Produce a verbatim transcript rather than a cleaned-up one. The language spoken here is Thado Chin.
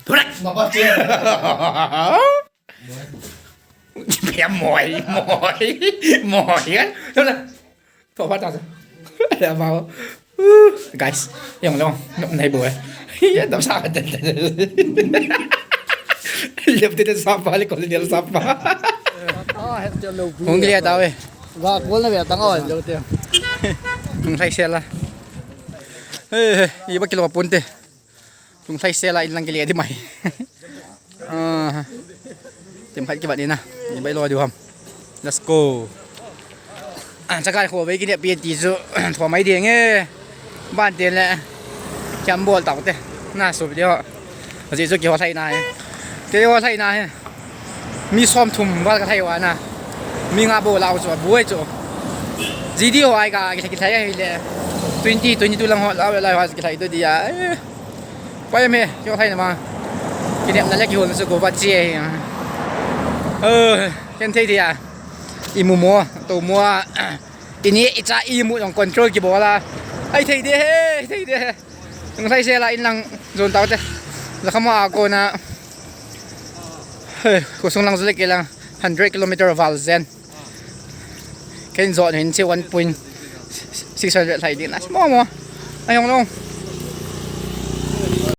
Thorak. Mapa che. Pia moi, moi, moi kan. Thorak. Thorak ta. Ya mau. Guys, yang long, nok nai boy. Ya dam sa den den. Lep den sa pa le ko le sa pa. Hung lia ta we. Ga ko na ve tang o lo te. Hung sai se la. Eh, iba kilo pun te. Tung thai sela in lang kile di mai. Ah. Tim khat kibat ni na. Ni bai lo di ham. Let's go. Ah, chakai kho ve kine P N T chu. Thua mai ding e. Ban te le. Kiam bol tau te. Na su video. Ji chu ki ho thai na he. Te ho thai na he. Mi som thum val ka thai wa na. Mi nga bo lau chu, bu ai chu. G D O ai ka, ki thai, ki thai ai le. Twenty, twenty-two lang ho, lau, lau, ho, ki thai to dia. Eh. Pai me, ki thai na ma. Ki nem na le ki hol su ko ba che. Eh, ken thei dia. I mu mo, to mo. I ni i cha i mu jong control ki bola. Ai thei de he, thei de he. Tung thai se la in lang zon tau te. La khama a ko na. He, ko sung lang zule ke lang hundred kilometer val zen. Ken zon hin che one point six hundred lai din. As mo mo. Ai hong long.